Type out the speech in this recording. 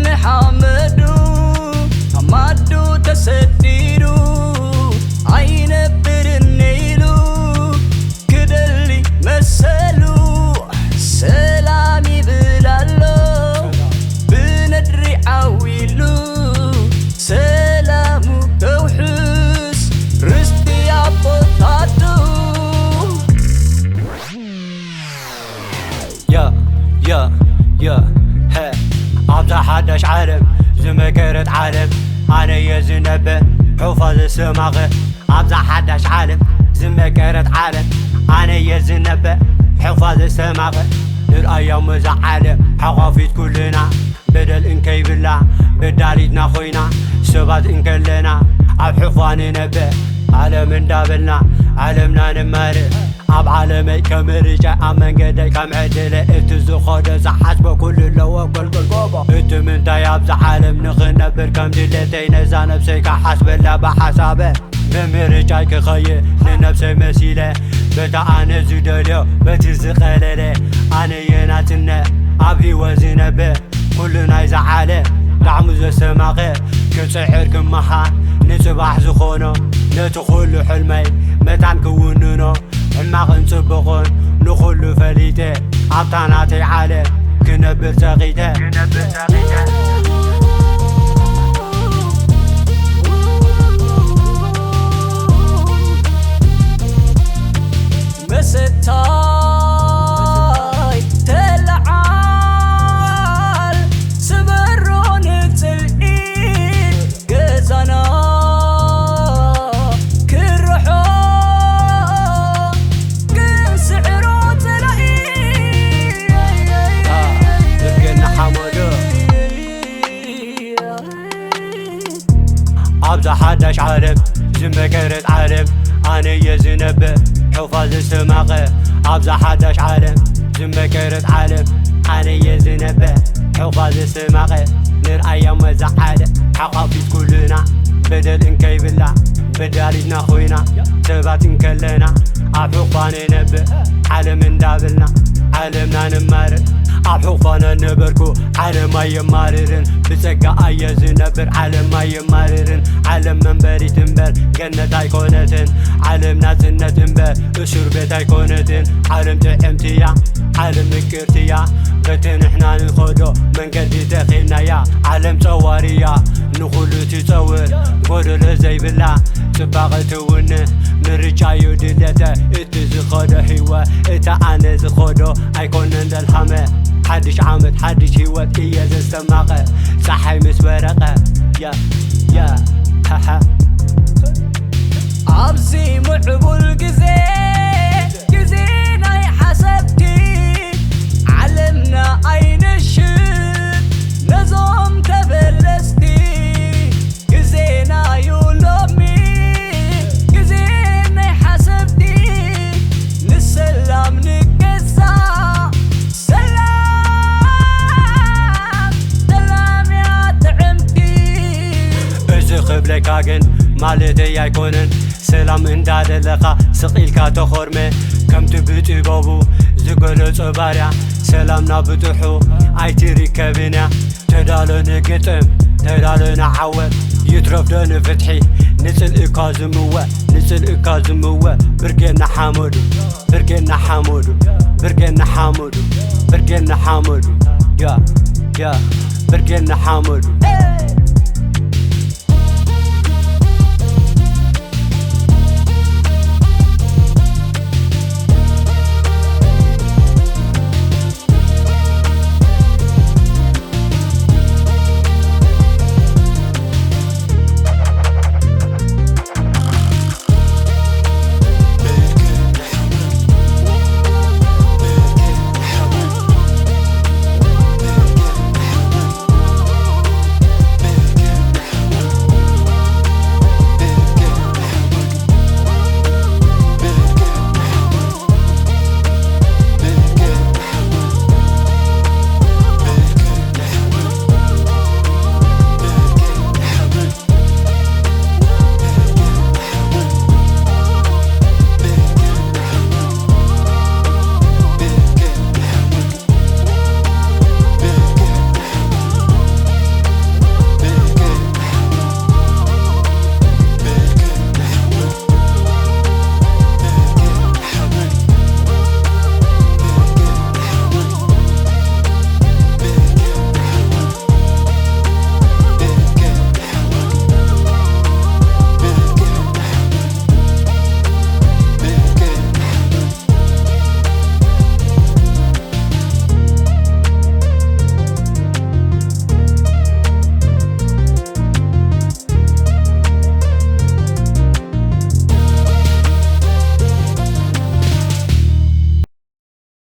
ንሓመዱ ማዱ ተሰዲዱ ኣይነብርን ኢሉ ክደሊ መሰሉ ሰላም ይብል ኣሎ ብነድሪ ዓዊሉ ሰላሙ ከውሕስ ርስቲ ኣቦታቱ። ያ ያ ያ ሀ ኣብዛ ሓዳሽ ዓለም ዝመከረት ዓለም ኣነ እየ ዝነብር ሑፋ ዘሰማኸ ኣብዛ ሓዳሽ ዓለም ዝመከረት ዓለም ኣነ እየ ዝነብር ሑፋ ዘሰማኸ ንርኣያ መዛ ዓለም ሓቋፊት ኩልና በደል እንከይብላ በዳሊትና ኮይና ሰባት እንከለና ኣብ ሕፋ ንነብር ዓለም እንዳበልና ዓለምና ንመርእ ኣብ ዓለመይ ከም ርጫ ኣብ መንገደይ ከም ዕድለ እቲ ዝኸዶ ዝሓስቦ ኩሉ ኣለዎ ጎልጎል ጎቦ እቲ ምንታይ ኣብዚ ዓለም ንኽነብር ከም ድሌተይ ነዛ ነብሰይ ክሓስበላ ብሓሳበ ብምርጫይ ክኸይድ ንነብሰይ መሲለ በታ ኣነ ዝደልዮ በቲ ዝቐለለ ኣነ የናጽነ ኣብ ህይወት ዝነብር ኩሉ ናይዛ ዓለም ጣዕሙ ዘሰማቐ ክጽዕር ክመሓር ንጽባሕ ዝኾኖ ነቲ ኩሉ ሕልመይ መታን ክውንኖ ሕማቕን ጽቡቕን ንኹሉ ፈሊጠ ኣብታ ናተይ ዓለም ክነብር ጸቒጠ መሰታይ ተለዓል ስበሮ ንጽልኢ ገዛና ክርሖ ክንስዕሮ ጸላኢ ብርጌድ ንሓመዱ ኣብዛ ሓዳሽ ዓለም ዝመከረት ዓለም ኣነ እየ ዝነብር ሑፋ ዘሰማቐ ኣብዛ ሓዳሽ ዓለም ዝመከረት ዓለም ኣነ እየ ዝነብር ሑፋ ዘሰማቐ ንርኣያ መዛ ዓለም ሓቋፊት ኩልና በደል እንከይብላ በዳሊትና ኮይና ሰባት እንከለና ኣብ ሕቋ ንነብር ዓለም እንዳበልና ዓለምና ንማርር ኣብ ሕቋ ነነበርኩ ዓለም ኣየማርርን ብጸጋ ኣየ ዝነብር ዓለም ኣየማርርን ዓለም መንበሪት እምበር ገነት ኣይኮነትን ዓለም ናጽነት እምበር እሱር ቤት ኣይኮነትን ዓለም ጥዕምቲ እያ ዓለም ምቅርቲ እያ በቲ ንሕና ንኸዶ መንገዲ ተኺልናያ ዓለም ጸዋር እያ ንኹሉ ትጸውር ጎደሎ ዘይብላ ጽባቐ ትውንን ምርጫ እዩ ድሌተ እቲ ዝኸዶ ህይወት እታ ኣነ ዝኸዶ ኣይኮነን ደልሃመ ሓድሽ ዓመት ሓድሽ ህይወት እየ ዘስተማቐ ጸሓይ ምስ በረቐ ያ ያ ሃሃ ኣብዚ ምዕቡል ግዜ ግዜ ናይ ሓሰብቲ ዓለምና ኣይንሽጥ ነዞም ተበለስቲ ግዜና ዩ ሎሚ ግዜ ናይ ሓሰብቲ ንሰላም ንገዛእ ሰላም ሰላም እያ ጥዕምቲ እዚ ክብለካ ግን ማለተይ ኣይኮነን ሰላም እንዳደለኻ ስቕ ኢልካ ተኾርመ ከምቲ ብጥበቡ ዝገለጾ ባርያ ሰላም ናብ ብጥሑ ኣይትርከብን እያ ተዳሎ ንግጥም ተዳሎ ንዓወት ይትረፍ ዶ ንፍትሒ ንጽልእካ ዝምወ ንጽልእካ ዝምወ ብርጌድ ንሓመዱ ብርጌድ ንሓመዱ ብርጌድ ንሓመዱ ብርጌድ ንሓመዱ ያ ያ ብርጌድ ንሓመዱ